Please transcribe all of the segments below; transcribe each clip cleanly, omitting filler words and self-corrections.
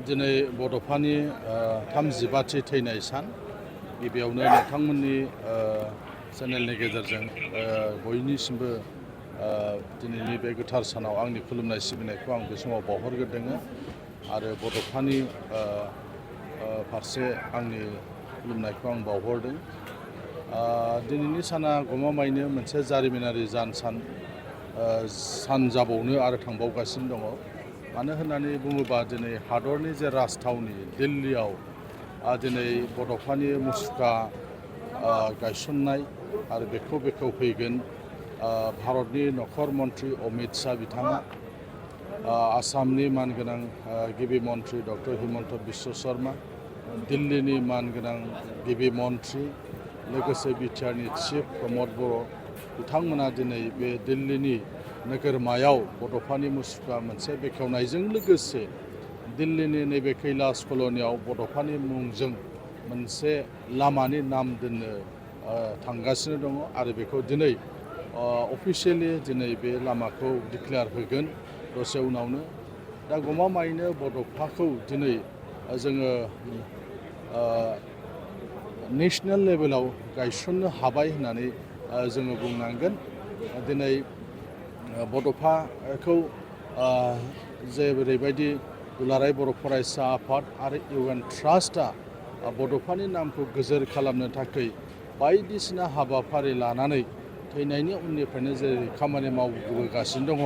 दिनै बड'फानि 35थि थैनाय सान गिबियावनो नोंथांमोननि चेनेलनि गेजेरजों बयनिसिमबो दिनैनि बे गोथार सानाव आंनि खुलुमनाय सिबिनायखौ आं बे समाव बावहरग्रोदों आरो बड'फानि फारसे आंनि खुलुमनायखौ आं बावहरदों। दिनैनि साना गमामायैनो मोनसे जारिमिनारि सान जाबावनो आरो थांबावगासिनो दङ। मानो होननानै बुङोबा दिनै हादरनि जे राजथावनि दिल्लीयाव दिनै बड'फानि मुसुखा गायसननाय आरो बेखौ फैगोन भारतनि नखर मन्त्रि अमित शाह बिथाङा, आसामनि मानगोनां गिबि मन्त्रि डक्टर हिमन्त बिश्व शर्मा, दिल्लीनि मानगोनां गिबि मन्त्रि लोगोसे B.T.R चिफ प्रमद बर' बिथांमोना दिनै बे दिल्लीनि नोगोरमायाव बड'फानि मुसुखा मोनसे बेखेवनायजों लोगोसे दिल्लीनि नैबे कैलाश कल'नियाव बड'फानि मुंजों मोनसे लामानि नाम दोननो थांगासिनो दङ आरो बेखौ दिनै अफिसियेलि दिनै बे लामाखौ डिक्लेयार होगोन दसे उनावनो। दा गमामायैनो बड'फाखौ दिनै जोङो नेशनेल लेभेलाव गायसननो हाबाय होननानै जोङो बुंनांगोन। दिनै बड'फाखौ जेरैबायदि दुलाराय बर' फरायसा आफाद आरो B.T.R ट्रास्टआ बड'फानि नामखौ गोजोर खालामनो थाखाय बायदिसिना हाबाफारि लानानै थैनायनि उननिफ्रायनो जेरै खामानि मावबोगासिनो दङ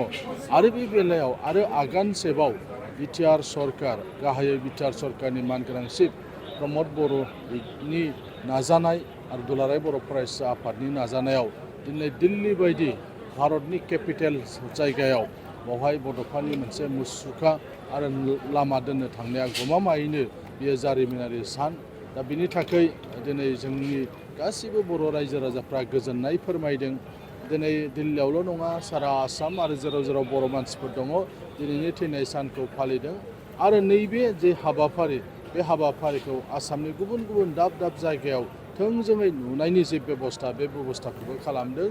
आरो बे बेलायाव आरो आगानसेबाव B.T.R सरकार गाहायै B.T.R सरकारनि मानगोनां चिफ प्रमद बर'नि नाजानाय आरो दुलाराय बर' फरायसा आफादनि नाजानायाव दिनै दिल्ली बायदि भारतनि केपिटेल जायगायाव बेवहाय बड'फानि मोनसे मुसुखा आरो लामा दोननो थांनाया गमामायैनो बेयो जारिमिनारि सान। दा बिनि थाखाय दिनै जोंनि गासिबो बर' रायजो राजाफ्रा गोजोननाय फोरमायदों। दिनै दिल्लीयावल' नङा सारा आसाम आरो जेराव बर' मानसिफोर दङ दिनैनि थैनाय सानखौ फालिदों आरो नैबे जे हाबाफारि बे हाबाफारिखौ आसामनि गुबुन दाब जायगायाव थोंजोङै नुनायनि जे बेबस्था बे बेबस्थाखौबो खालामदों।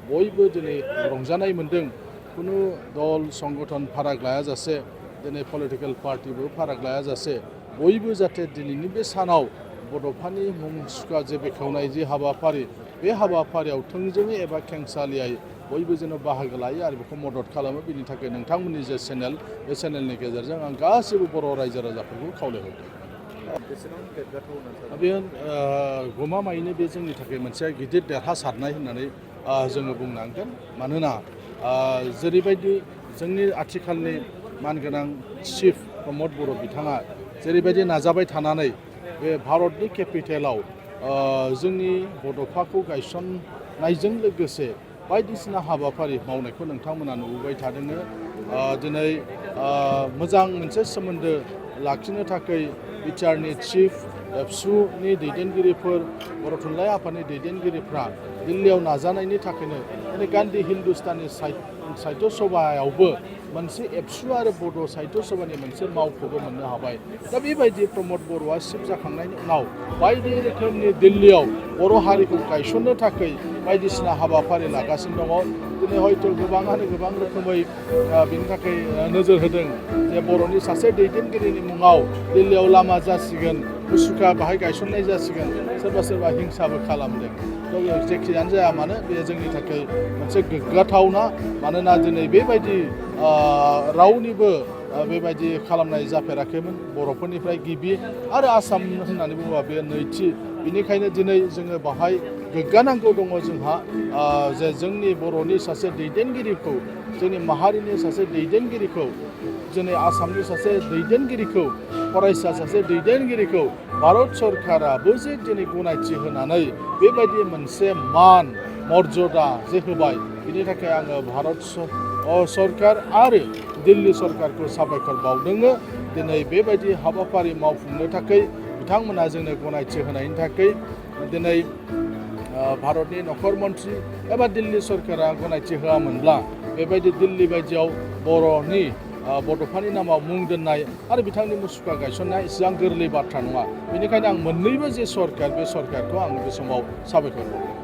बयबो दिनै रंजानाय मोन्दों। खुनु दल संगठन फाराग लायाजासे दिनै पलिटिकेल पार्टिबो फाराग लायाजासे बयबो जाहाथे दिनैनि बे सानाव बड'फानि मुसुखा जे बेखेवनाय जे हाबाफारि बे हाबाफारियाव थोंजोङै एबा खेंसालियायै बयबो जेन' बाहागो लायो आरो बेखौ मदद खालामो। बिनि थाखाय नोंथांमोननि जे चेनेल बे चेनेलनि गेजेरजों आं गासैबो बर' रायजो राजाफोरखौ खावलायहरदों। बेयो गमामायैनो बे जोंनि थाखाय मोनसे गिदिर देरहासारनाय होननानै जोङो बुंनांगोन। मानोना जेरैबायदि जोंनि आथिखालनि मानगोनां चिफ प्रमद बर' बिथाङा जेरैबायदि नाजाबाय थानानै बे भारतनि केपिटेलाव जोंनि बड'फाखौ गायसननायजों लोगोसे बायदिसिना हाबाफारि मावनायखौ नोंथांमोना नुबोबाय थादों। दिनै मोजां मोनसे सोमोन्दो लाखिनो थाखाय B.T.R चिफ Absuनि दैदेनगिरिफोर बर' थुनलाइ आफादनि दैदेनगिरिफ्रा दिल्लीयाव नाजानायनि थाखायनो दिनै गान्धी हिन्दुस्तानी साहित्य सभायावबो मोनसे Absu आरो बड' साहित्य सभानि मोनसे मावख'बो मोननो हाबाय। दा बेबायदि प्रमद बर'आ चिफ जाखांनायनि उनाव बायदि रोखोमनि दिल्लीयाव बर' हारिखौ गायसननो थाखाय बायदिसिना हाबाफारि लागासिनो दङ। दिनै हयथ' गोबाङानो गोबां रोखोमै बिनि थाखाय नोजोर होदों जे बर'नि सासे दैदेनगिरिनि मुङाव दिल्लीयाव लामा जासिगोन, मुसुखा बाहाय गायसननाय जासिगोन, सोरबा हिंसाबो खालामदों। जेखियानो जाया मानो बे जोंनि थाखाय मोनसे गोग्गाथावना। मानोना दिनै बेबायदि रावनिबो बेबायदि खालामनाय जाफेराखैमोन, बर'फोरनिफ्राय गिबि आरो आसाम होननानै बुङोबा बे नैथि। बेनिखायनो दिनै जोङो बाहाय गोग्गानांगौ दङ जोंहा जे जोंनि बर'नि सासे दैदेनगिरिखौ, जोंनि माहारिनि सासे दैदेनगिरिखौ, जोंनि आसामनि सासे दैदेनगिरिखौ, फरायसा सासे दैदेनगिरिखौ भारत सरकाराबो जे दिनै गनायथि होनानै बेबायदि मोनसे मान मर्यादा जे होबाय। बिनि थाखाय आङो भारत सरकार आरो दिल्ली सरकारखौ साबायखर बावदों। दिनै बेबायदि हाबाफारि मावफुंनो थाखाय बिथांमोना जोंनो गनायथि होनायनि थाखाय दिनै भारतनि नखर मन्त्रि एबा दिल्ली सरकारा गनायथि होआमोनब्ला बेबायदि दिल्ली बायदियाव बड'फानि नामाव मुं दोननाय आरो बिथांनि मुसुखा गायसननाया एसेबां गोरलै बाथ्रा नङा। बेनिखायनो आं मोननैबो जे सरकार बे सरकारखौ आं बे समाव साबायखर बावदों।